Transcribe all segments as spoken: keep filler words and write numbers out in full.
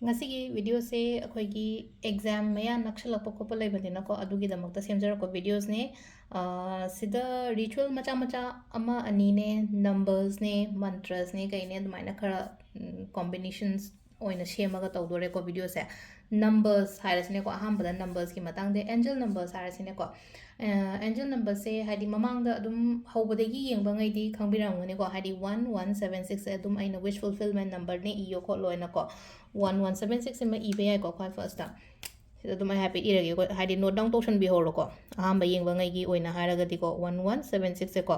ꯉꯁꯤꯒꯤ videoꯁꯦ ꯑꯩꯈꯣꯏꯒꯤ exam ꯃꯌꯥ ꯅꯛꯁꯜꯂꯛꯄ ꯈꯣꯠꯄ ꯂꯩꯕꯅꯤꯅꯀꯣ, ꯑꯗꯨꯒꯤꯗꯃꯛꯇ ꯁꯦꯝꯖꯔꯛꯄ videoꯁꯅꯦ꯫ ꯑꯥ, ꯁꯤꯗ ritual ꯃꯆꯥ ꯃꯆꯥ ꯑꯃ ꯑꯅꯤꯅꯦ, numbersꯅꯦ, mantrasꯅꯦ, ꯀꯩꯅꯦ, ꯑꯗꯨꯃꯥꯏꯅ ꯈꯔ, ꯎꯝ, combinations ꯑꯣꯏꯅ ꯁꯦꯝꯃꯒ ꯇꯧꯗꯣꯔꯦꯀꯣ videoꯁꯦ꯫ Numbers ꯍꯥꯏꯔꯁꯤꯅꯦꯀꯣ, ꯑꯍꯥꯟꯕꯗ numbersꯀꯤ ꯃꯇꯥꯡꯗ, angel numbers ꯍꯥꯏꯔꯁꯤꯅꯦꯀꯣ꯫ ꯑ, angel numberꯁꯦ ꯍꯥꯏꯗꯤ ꯃꯃꯥꯡꯗ ꯑꯗꯨꯝ ꯍꯧꯕꯗꯒꯤ ꯌꯦꯡꯕꯉꯩꯗꯤ ꯈꯪꯕꯤꯔꯝꯒꯅꯤꯀꯣ, ꯍꯥꯏꯗꯤ one one seven sixꯁꯦ ꯑꯗꯨꯝ ꯑꯩꯅ wish fulfillment numberꯅꯦ ꯏꯌꯣ ꯈꯣꯠꯂꯣꯅꯀꯣ꯫ One one seven sixꯁꯤꯃ ꯏꯕ ꯌꯥꯏꯀꯣ ꯈ꯭ꯋꯥꯏ firstꯇ꯫ ꯁꯤꯗ ꯑꯗꯨꯝ ꯑꯩ ꯍꯥꯏꯐꯦꯠ ꯏꯔꯒꯦꯀꯣ, ꯍꯥꯏꯗꯤ note down ꯇꯧꯁꯟꯕꯤꯍꯧꯔꯣꯀꯣ꯫ ꯑꯍꯥꯟꯕ ꯌꯦꯡꯕꯉꯩꯒꯤ ꯑꯣꯏꯅ ꯍꯥꯏꯔꯒꯗꯤꯀꯣ, one one seven sixꯁꯦꯀꯣ,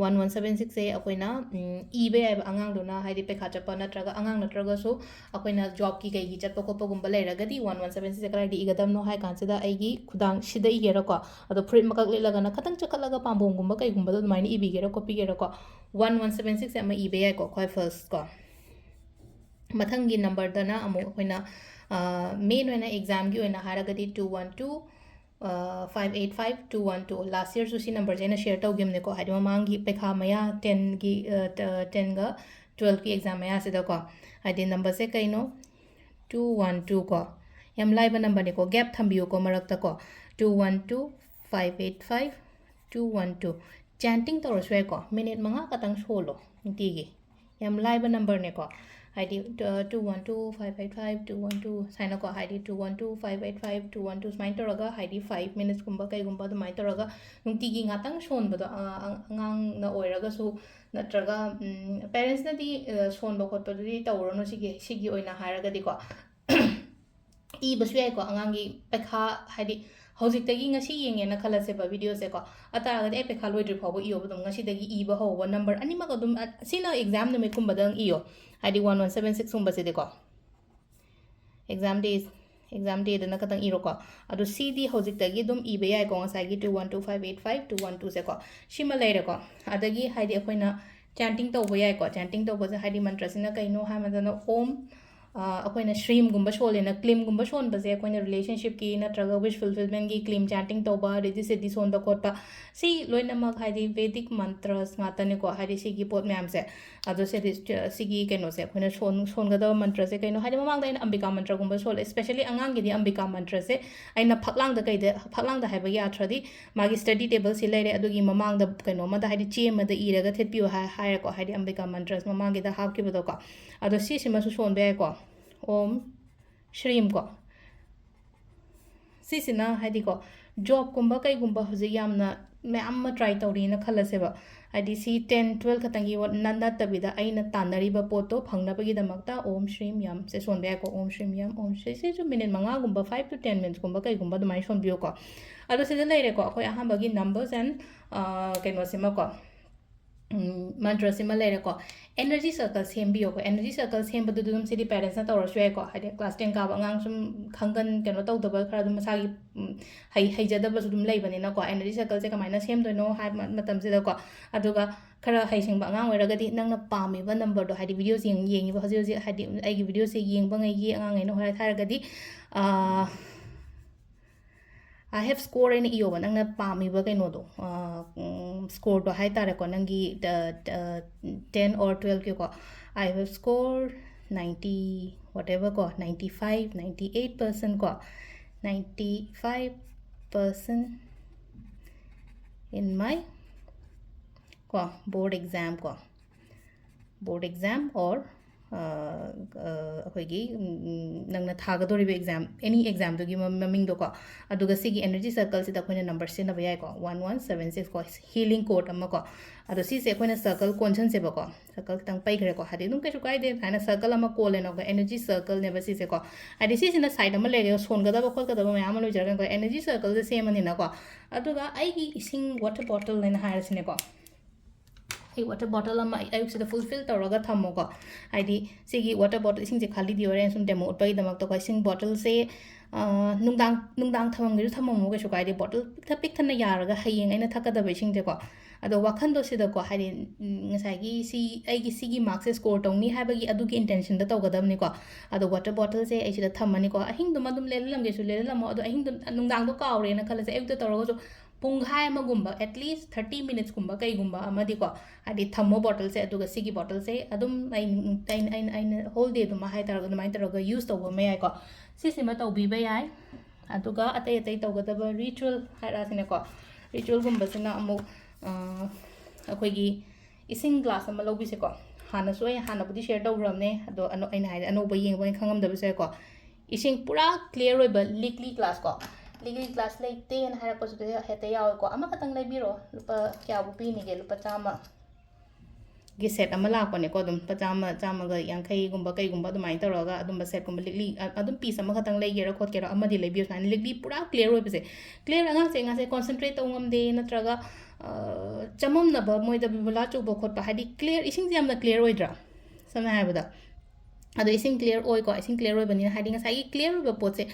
one one seven sixꯁꯦ ꯑꯩꯈꯣꯏꯅ, ꯎꯝ, ꯏꯕ ꯌꯥꯏꯕ ꯑꯉꯥꯡꯗꯨꯅ, ꯍꯥꯏꯗꯤ ꯄꯩꯈꯥ ꯆꯠꯄ ꯅꯠꯇ꯭ꯔꯒ ꯑꯉꯥꯡ ꯅꯠꯇ꯭ꯔꯒꯁꯨ ꯑꯩꯈꯣꯏꯅ jobꯀꯤ ꯀꯩꯒꯤ ꯆꯠꯄ ꯈꯣꯠꯄꯒꯨꯝꯕ ꯂꯩꯔꯒꯗꯤ one one seven sixꯁꯦ ꯀꯗꯥꯏꯗ ꯏꯒꯗꯕꯅꯣ ꯍꯥꯏ ꯀꯥꯟꯁꯤꯗ ꯑꯩꯒꯤ ꯈꯨꯗꯥꯡꯁꯤꯗ ꯏꯒꯦꯔꯥꯀꯣ꯫ ꯑꯗꯣ ꯐꯨꯔꯤꯠ ꯃꯀꯛ ꯂꯤꯠꯂꯒꯅ ꯈꯇꯪ ꯆꯈꯠꯂꯒ ꯄꯥꯝꯕꯣꯝꯒꯨꯝꯕ ꯀꯩꯒꯨꯝꯕꯗ ꯑꯗꯨꯃꯥꯏꯅ ꯏꯕꯤꯒꯦꯔꯥ ꯈꯣꯠꯄꯤꯒꯦꯔꯥꯀꯣ꯫ One one seven sixꯁꯦ ꯑꯃ ꯏꯕ ꯌꯥꯏꯀꯣ ꯈ꯭ꯋꯥꯏ first ꯀꯣ꯫ ꯃꯊꯪꯒꯤ numberꯗꯅ ꯑꯃꯨꯛ ꯑꯩꯈꯣꯏꯅ, ꯑ, main ꯑꯣꯏꯅ examꯒꯤ ꯑꯣꯏꯅ ꯍꯥꯏꯔꯒꯗꯤ two one two, ꯑ, five eight five two one two꯫ Last yearꯁꯨ ꯁꯤ numberꯁꯦ ꯑꯩꯅ share ꯇꯧꯈꯤꯕꯅꯦꯀꯣ, ꯍꯥꯏꯗꯤ ꯃꯃꯥꯡꯒꯤ ꯄꯩꯈꯥ ꯃꯌꯥ tenꯒꯤ, ꯑ, ꯇ-, tenꯒ twelveꯀꯤ exam ꯃꯌꯥꯁꯤꯗꯀꯣ꯫ ꯍꯥꯏꯗꯤ numberꯁꯦ ꯀꯩꯅꯣ? Two one two ꯀꯣ꯫ ꯌꯥꯝ ꯂꯥꯏꯕ numberꯅꯦꯀꯣ, gap ꯊꯝꯕꯤꯌꯨꯀꯣ ꯃꯔꯛꯇꯀꯣ꯫ Two one two five eight five two one two꯫ Chanting ꯇꯧꯔꯁꯨ ꯌꯥꯏꯀꯣ, minute ꯃꯉꯥ ꯈꯛꯇꯪ ꯁꯣꯜꯂꯣ ꯅꯨꯡꯇꯤꯒꯤ꯫ ꯌꯥꯝ ꯂꯥꯏꯕ numberꯅꯦꯀꯣ, ꯍꯥꯏꯗꯤ, ꯑ, two one two five eight five two one two ꯁꯨꯃꯥꯏꯅꯀꯣ, ꯍꯥꯏꯗꯤ two one two five eight five two one two ꯁꯨꯃꯥꯏꯅ ꯇꯧꯔꯒ, ꯍꯥꯏꯗꯤ five minutesꯀꯨꯝꯕ ꯀꯩꯒꯨꯝꯕ ꯑꯗꯨꯃꯥꯏꯅ ꯇꯧꯔꯒ ꯅꯨꯡꯇꯤꯒꯤ ꯉꯥꯛꯇꯪ ꯁꯣꯟꯕꯗꯣ, ꯑ, ꯑ, ꯑꯉꯥꯡꯅ ꯑꯣꯏꯔꯒꯁꯨ ꯅꯠꯇ꯭ꯔꯒ, ꯎꯝ, parentsꯅꯗꯤ, ꯑ, ꯁꯣꯟꯕ ꯈꯣꯠꯄꯗꯨꯗꯤ ꯇꯧꯔꯨꯔꯅꯨ ꯁꯤꯒꯤ, ꯁꯤꯒꯤ ꯑꯣꯏꯅ ꯍꯥꯏꯔꯒꯗꯤꯀꯣ꯫ ꯏꯕꯁꯨ ꯌꯥꯏꯀꯣ ꯑꯉꯥꯡꯒꯤ ꯄꯩꯈꯥ, ꯍꯥꯏꯗꯤ ꯍꯧꯖꯤꯛꯇꯒꯤ ꯉꯁꯤ ꯌꯦꯡꯉꯦꯅ ꯈꯜꯂꯁꯦꯕ videoꯁꯦꯀꯣ, ꯑꯗꯨ ꯇꯥꯔꯒꯗꯤ ꯑꯩ ꯄꯩꯈꯥ ꯂꯣꯏꯗ꯭ꯔꯤ ꯐꯥꯎꯕ ꯏꯌꯣꯕ ꯑꯗꯨꯝ, ꯉꯁꯤꯗꯒꯤ ꯏꯕ ꯍꯧꯕ number ꯑꯅꯤꯃꯛ ꯑꯗꯨꯝ, ꯑ, ꯁꯤꯅ exam ꯅꯨꯃꯤꯠꯀꯨꯝꯕꯗꯪ ꯏꯌꯣ, ꯍꯥꯏꯗꯤ one one seven sixꯀꯨꯝꯕꯁꯤꯗꯤꯀꯣ꯫ Exam day, exam dayꯗꯅ ꯈꯛꯇꯪ ꯏꯔꯣꯀꯣ꯫ ꯑꯗꯣ ꯁꯤꯗꯤ ꯍꯧꯖꯤꯛꯇꯒꯤ ꯑꯗꯨꯝ ꯏꯕ ꯌꯥꯏꯀꯣ, ꯉꯁꯥꯏꯒꯤ two one two five eight five two one twoꯁꯦꯀꯣ꯫ ꯁꯤꯃ ꯂꯩꯔꯦꯀꯣ꯫ ꯑꯗꯒꯤ ꯍꯥꯏꯗꯤ ꯑꯩꯈꯣꯏꯅ chanting ꯇꯧꯕ ꯌꯥꯏꯀꯣ꯫ Chanting ꯇꯧꯕꯁꯦ ꯍꯥꯏꯗꯤ ꯃꯟꯇ꯭ꯔꯁꯤꯅ ꯀꯩꯅꯣ ꯍꯥꯏꯕꯗꯅ, ꯑꯣꯝ, ꯑ, ꯑꯩꯈꯣꯏꯅ ꯁ꯭ꯔꯤꯝꯒꯨꯝꯕ ꯁꯣꯜꯂꯦꯅ, ꯀ꯭ꯂꯤꯝꯒꯨꯝꯕ ꯁꯣꯟꯕꯁꯦ ꯑꯩꯈꯣꯏꯅ relationshipꯀꯤ ꯅꯠꯇ꯭ꯔꯒ wish fulfillmentꯀꯤ ꯀ꯭ꯂꯤꯝ chanting ꯇꯧꯕ, ꯔꯤꯗꯤ ꯁꯤꯗꯤ ꯁꯣꯟꯕ ꯈꯣꯠꯄ, ꯁꯤ ꯂꯣꯏꯅꯃꯛ ꯍꯥꯏꯗꯤ Vedic mantras ꯉꯥꯛꯇꯅꯤꯀꯣ, ꯍꯥꯏꯗꯤ ꯁꯤꯒꯤ ꯄꯣꯠ ꯃꯌꯥꯝꯁꯦ꯫ ꯑꯗꯣ ꯁꯤꯗꯤ, ꯁꯤꯒꯤ ꯀꯩꯅꯣꯁꯦ ꯑꯩꯈꯣꯏꯅ ꯁꯣꯟ-, ꯁꯣꯟꯒꯗꯕ ꯃꯟꯇ꯭ꯔꯁꯦ ꯀꯩꯅꯣ? ꯍꯥꯏꯗꯤ ꯃꯃꯥꯡꯗ ꯑꯩꯅ ꯑꯝꯕꯤꯀꯥ ꯃꯟꯇ꯭ꯔꯒꯨꯝꯕ ꯁꯣꯜꯂꯦ, especially ꯑꯉꯥꯡꯒꯤꯗꯤ ꯑꯝꯕꯤꯀꯥ ꯃꯟꯇ꯭ꯔꯁꯦ ꯑꯩꯅ ꯐꯛꯂꯥꯡꯗ ꯀꯩꯗ, ꯐꯛꯂꯥꯡꯗ ꯍꯥꯏꯕꯒꯤ ꯑꯥꯔꯊꯗꯤ ꯃꯥꯒꯤ study tableꯁꯤ ꯂꯩꯔꯦ, ꯑꯗꯨꯒꯤ ꯃꯃꯥꯡꯗ ꯀꯩꯅꯣ ꯑꯃꯗ, ꯍꯥꯏꯗꯤ ꯆꯦ ꯑꯃꯗ ꯏꯔꯒ ꯊꯦꯠꯄꯤꯌꯨ ꯍꯥꯏ-, ꯍꯥꯏꯔꯦꯀꯣ, ꯍꯥꯏꯗꯤ ꯑꯝꯕꯤꯀꯥ ꯃꯟꯇ꯭ꯔꯁ ꯃꯃꯥꯡꯒꯤꯗ ꯍꯥꯞꯈꯤꯕꯗꯣꯀꯣ꯫ ꯑꯗꯣ ꯁꯤꯁꯤꯃꯁꯨ ꯁꯣꯟꯕ ꯌꯥꯏꯀꯣ꯫ ꯑꯣꯝ ꯁ꯭ꯔꯤꯝ ꯀꯣ꯫ ꯁꯤꯁꯤꯅ ꯍꯥꯏꯗꯤꯀꯣ, ꯖꯣꯕꯀꯨꯝꯕ ꯀꯩꯒꯨꯝꯕ ꯍꯧꯖꯤꯛ ꯌꯥꯝꯅ ꯃꯌꯥꯝ ꯑꯃ ꯇ꯭ꯔꯥꯏ ꯇꯧꯔꯤꯅ ꯈꯜꯂꯁꯦꯕ꯫ ꯍꯥꯏꯗꯤ ꯁꯤ ꯇꯦꯟ, ꯇꯨꯋꯦꯜꯐ ꯈꯛꯇꯪꯒꯤ ꯋꯥ-, ꯅ-, ꯅꯠꯇꯕꯤꯗ ꯑꯩꯅ ꯇꯥꯟꯅꯔꯤꯕ ꯄꯣꯠꯇꯣ ꯐꯪꯅꯕꯒꯤꯗꯃꯛꯇ ꯑꯣꯝ ꯁ꯭ꯔꯤꯝ ꯌꯝ ꯁꯦ ꯁꯣꯟꯕ ꯌꯥꯏꯀꯣ꯫ ꯑꯣꯝ ꯁ꯭ꯔꯤꯝ ꯌꯝ, ꯑꯣꯝ ꯁ꯭ꯔꯤ-, ꯁꯤꯁꯨ ꯃꯤꯅꯤꯠ ꯃꯉꯥꯒꯨꯝꯕ, five to ten minutesꯀꯨꯝꯕ ꯀꯩꯒꯨꯝꯕ ꯑꯗꯨꯃꯥꯏꯅ ꯁꯣꯟꯕꯤꯌꯨꯀꯣ꯫ ꯑꯗꯣ ꯁꯤꯗ ꯂꯩꯔꯦꯀꯣ, ꯑꯩꯈꯣꯏ ꯑꯍꯥꯟꯕꯒꯤ numbers and, ꯑ, ꯀꯩꯅꯣꯁꯤꯃꯀꯣ, ꯎꯝ, ꯃꯟꯇ꯭ꯔꯁꯤꯃ ꯂꯩꯔꯦꯀꯣ꯫ Energy circle ꯁꯦꯝꯕꯤꯌꯣꯀꯣ꯫ Energy circle ꯁꯦꯝꯕꯗꯨꯗꯤ ꯑꯗꯨꯝ ꯁꯤꯗꯤ parentsꯅ ꯇꯧꯔꯁꯨ ꯌꯥꯏꯀꯣ꯫ ꯍꯥꯏꯗꯤ class ten ꯀꯥꯕ ꯑꯉꯥꯡ ꯁꯨꯝ ꯈꯪꯒꯟ, ꯀꯩꯅꯣ ꯇꯧꯗꯕ ꯈꯔ ꯑꯗꯨꯝ ꯃꯁꯥꯒꯤ, ꯎꯝ, ꯍꯩ-, ꯍꯩꯖꯗꯕꯁꯨ ꯑꯗꯨꯝ ꯂꯩꯕꯅꯤꯅꯀꯣ꯫ Energy circleꯁꯦ ꯀꯃꯥꯏꯅ ꯁꯦꯝꯗꯣꯏꯅꯣ ꯍꯥꯏꯕ ꯃꯇꯝꯁꯤꯗꯀꯣ꯫ ꯑꯗꯨꯒ ꯈꯔ ꯍꯩꯁꯤꯡꯕ ꯑꯉꯥꯡ ꯑꯣꯏꯔꯒꯗꯤ ꯅꯪꯅ ꯄꯥꯝꯃꯤꯕ numberꯗꯣ, ꯍꯥꯏꯗꯤ videoꯁꯦ ꯌꯦꯡ-, ꯌꯦꯡꯉꯤꯕ ꯍꯧꯖꯤꯛ ꯍꯧꯖꯤꯛ, ꯍꯥꯏꯗꯤ ꯑꯩꯒꯤ videoꯁꯦ ꯌꯦꯡꯕꯉꯩꯒꯤ ꯑꯉꯥꯡꯉꯩꯅ ꯍꯣꯏ ꯍꯥꯏꯔꯒꯗꯤ, ꯑ, "I have score" ꯍꯥꯏꯅ ꯏꯌꯣꯕ, ꯅꯪꯅ ꯄꯥꯝꯃꯤꯕ ꯀꯩꯅꯣꯗꯣ, ꯑ, ꯎꯝ, scoreꯗꯣ ꯍꯥꯏ ꯇꯥꯔꯦꯀꯣ, ꯅꯪꯒꯤ, ꯑ, ꯑ, ten or twelveꯀꯤꯀꯣ꯫ "I have score ninety whatever" ꯀꯣ, ninety five, ninety eight percent ꯀꯣ, ninety five percent in my ꯀꯣ, board exam ꯀꯣ, board exam or, ꯑ, ꯑ, ꯑꯩꯈꯣꯏꯒꯤ, ꯎꯝ, ꯎꯝ, ꯅꯪꯅ ꯊꯥꯒꯗꯧꯔꯤꯕ exam, any examꯗꯨꯒꯤ ꯃ-, ꯃꯃꯤꯡꯗꯣꯀꯣ꯫ ꯑꯗꯨꯒ ꯁꯤꯒꯤ energy circleꯁꯤꯗ ꯑꯩꯈꯣꯏꯅ number ꯁꯤꯖꯤꯟꯅꯕ ꯌꯥꯏꯀꯣ, one one seven six ꯀꯣ, healing code ꯑꯃꯀꯣ꯫ ꯑꯗꯣ ꯁꯤꯁꯦ ꯑꯩꯈꯣꯏꯅ circle ꯀꯣꯟꯁꯤꯟꯁꯦꯕꯀꯣ, circle ꯈꯤꯇꯪ ꯄꯩꯈ꯭ꯔꯦꯀꯣ, ꯍꯥꯏꯗꯤ ꯑꯗꯨꯝ ꯀꯩꯁꯨ ꯀꯥꯏꯗꯦ, ꯍꯥꯏꯅ circle ꯑꯃ ꯀꯣꯜꯂꯦꯅꯀꯣ, energy circleꯅꯦꯕ ꯁꯤꯁꯦꯀꯣ꯫ ꯍꯥꯏꯗꯤ ꯁꯤꯁꯤꯅ side ꯑꯃ ꯂꯩꯔꯦ, ꯁꯣꯟꯒꯗꯕ ꯈꯣꯠꯀꯗꯕ ꯃꯌꯥꯝ ꯑꯃ ꯂꯣꯏꯖꯔꯒꯀꯣ, energy circleꯁꯦ ꯁꯦꯝꯃꯅꯤꯅꯀꯣ꯫ ꯑꯗꯨꯒ ꯑꯩꯒꯤ ꯏꯁꯤꯡ water bottle ꯍꯥꯏꯅ ꯍꯥꯏꯔꯁꯤꯅꯦꯀꯣ꯫ ꯑꯩ water bottle ꯑꯃ ꯑꯩ ꯑꯌꯨꯛꯁꯤꯗ full fill ꯇꯧꯔꯒ ꯊꯝꯃꯣꯀꯣ꯫ ꯍꯥꯏꯗꯤ ꯁꯤꯒꯤ water bottle, ꯏꯁꯤꯡꯁꯦ ꯈꯥꯂꯤꯗꯤ ꯑꯣꯏꯔꯦ, ꯁꯨꯝ demo ꯎꯠꯄꯒꯤꯗꯃꯛꯇꯀꯣ꯫ ꯏꯁꯤꯡ bottleꯁꯦ, ꯑ, ꯅꯨꯡꯗꯥꯡ, ꯅꯨꯡꯗꯥꯡ ꯊꯝꯃꯝꯒꯦꯁꯨ ꯊꯝꯃꯝꯃꯣ, ꯀꯩꯁꯨ ꯀꯥꯏꯗꯦ꯫ Bottle ꯄꯤꯛꯊ-, ꯄꯤꯛꯊꯟꯅ ꯌꯥꯔꯒ ꯍꯌꯦꯡ ꯑꯩꯅ ꯊꯛꯀꯗꯕ ꯏꯁꯤꯡꯁꯦꯀꯣ꯫ ꯑꯗꯣ ꯋꯥꯈꯟꯗꯣ ꯁꯤꯗꯀꯣ, ꯍꯥꯏꯗꯤ, ꯎꯝ, ꯉꯁꯥꯏꯒꯤ ꯁꯤ, ꯑꯩꯒꯤ ꯁꯤꯒꯤ markꯁꯦ score ꯇꯧꯅꯤ ꯍꯥꯏꯕꯒꯤ ꯑꯗꯨꯒꯤ intentionꯗ ꯇꯧꯒꯗꯕꯅꯤꯀꯣ꯫ ꯑꯗꯣ water bottleꯁꯦ ꯑꯩ ꯁꯤꯗ ꯊꯝꯃꯅꯤꯀꯣ꯫ ꯑꯍꯤꯡꯗꯨꯃ ꯑꯗꯨꯝ ꯂꯦꯜꯍꯜꯂꯝꯒꯦꯁꯨ ꯂꯦꯜꯍꯜꯂꯝꯃꯣ꯫ ꯑꯗꯣ ꯑꯍꯤꯡꯗꯣ, ꯅꯨꯡꯗꯥꯡꯗꯣ ꯀꯥꯎꯔꯦꯅ ꯈꯜꯂꯁꯦ, ꯑꯌꯨꯛꯇ ꯇꯧꯔꯒꯁꯨ ꯄꯨꯡꯈꯥꯏ ꯑꯃꯒꯨꯝꯕ, at least thirty minutes ꯀꯨꯝꯕ ꯀꯩꯒꯨꯝꯕ ꯑꯃꯗꯤꯀꯣ, ꯍꯥꯏꯗꯤ ꯊꯝꯃꯣ ꯕꯣꯇꯜꯁꯦ꯫ ꯑꯗꯨꯒ ꯁꯤꯒꯤ ꯕꯣꯇꯜꯁꯦ ꯑꯗꯨꯝ ꯑꯩ, ꯑꯩꯅ, ꯑꯩꯅ, ꯑꯩꯅ whole day ꯑꯗꯨꯝ ꯍꯥꯏꯇꯥꯔꯒ ꯑꯗꯨꯃꯥꯏꯅ ꯇꯧꯔꯒ use ꯇꯧꯕ ꯑꯃ ꯌꯥꯏꯀꯣ꯫ ꯁꯤꯁꯤꯃ ꯇꯧꯕꯤꯕ ꯌꯥꯏ꯫ ꯑꯗꯨꯒ ꯑꯇꯩ ꯑꯇꯩ ꯇꯧꯒꯗꯕ ritual ꯍꯥꯏꯔꯛꯑꯁꯤꯅꯦꯀꯣ꯫ Ritualꯒꯨꯝꯕꯁꯤꯅ ꯑꯃꯨꯛ, ꯑ, ꯑꯩꯈꯣꯏꯒꯤ ꯏꯁꯤꯡ glass ꯑꯃ ꯂꯧꯕꯤꯁꯦꯀꯣ꯫ ꯍꯥꯟꯅꯁꯨ ꯑꯩ ꯍꯥꯟꯅꯕꯨꯗꯤ share ꯇꯧꯈ꯭ꯔꯕꯅꯦ, ꯑꯗꯣ ꯑꯅꯧ-, ꯑꯩꯅ ꯍꯥꯏꯗꯤ ꯑꯅꯧꯕ ꯌꯦꯡꯕ ꯑꯣꯏꯅ ꯈꯪꯉꯝꯗꯕꯁꯨ ꯌꯥꯏꯀꯣ꯫ ꯏꯁꯤꯡ ꯄꯨꯔꯥ clear ꯑꯣꯏꯕ ꯂꯤꯛꯂꯤ glass ꯀꯣ꯫ ꯂꯤꯛꯂꯤ glass ꯂꯩꯇꯦꯅ ꯍꯥꯏꯔꯛꯄꯁꯨ ꯍꯦꯛꯇ ꯌꯥꯎꯋꯦꯀꯣ꯫ ꯑꯃꯈꯛꯇꯪ ꯂꯩꯕꯤꯔꯣ꯫ ꯂꯨꯄꯥ ꯀꯌꯥꯕꯨ ꯄꯤꯅꯤꯒꯦ? ꯂꯨꯄꯥ ꯆꯥꯝꯃ ꯒꯤ set ꯑꯃ ꯂꯥꯛꯄꯅꯦꯀꯣ꯫ ꯑꯗꯨꯝ ꯂꯨꯄꯥ ꯆꯥꯝꯃ, ꯆꯥꯝꯃꯒ ꯌꯥꯡꯈꯩꯒꯨꯝꯕ ꯀꯩꯒꯨꯝꯕ ꯑꯗꯨꯃꯥꯏꯅ ꯇꯧꯔꯒ ꯑꯗꯨꯝꯕ setꯀꯨꯝꯕ ꯂꯤꯛꯂꯤ, ꯑ-, ꯑꯗꯨꯝ piece ꯑꯃꯈꯛꯇꯪ ꯂꯩꯒꯦꯔꯥ ꯈꯣꯠꯀꯦꯔꯥ ꯑꯃꯗꯤ ꯂꯩꯕꯤꯌꯨ꯫ ꯁꯨꯃꯥꯏꯅ ꯂꯤꯛꯂꯤ ꯄꯨꯔꯥ clear ꯑꯣꯏꯕꯁꯦ꯫ Clear ꯑꯉꯥꯡꯁꯦ, ꯑꯉꯥꯡꯁꯦ concentrate ꯇꯧ ꯉꯝꯗꯦ, ꯅꯠꯇ꯭ꯔꯒ, ꯑ, ꯆꯃꯝꯅꯕ, ꯃꯣꯏꯗ ꯕꯤꯕꯨꯂꯥ ꯆꯨꯕ ꯈꯣꯠꯄ, ꯍꯥꯏꯗꯤ clear, ꯏꯁꯤꯡꯁꯦ ꯌꯥꯝꯅ clear ꯑꯣꯏꯗ꯭ꯔꯥ? ꯁꯝꯅ ꯍꯥꯏꯔꯕꯗ꯫ ꯑꯗꯣ ꯏꯁꯤꯡ clear ꯑꯣꯏꯀꯣ, ꯏꯁꯤꯡ clear ꯑꯣꯏꯕꯅꯤꯅ, ꯍꯥꯏꯗꯤ ꯉꯁꯥꯏꯒꯤ clear ꯑꯣꯏꯕ ꯄꯣꯠꯁꯦ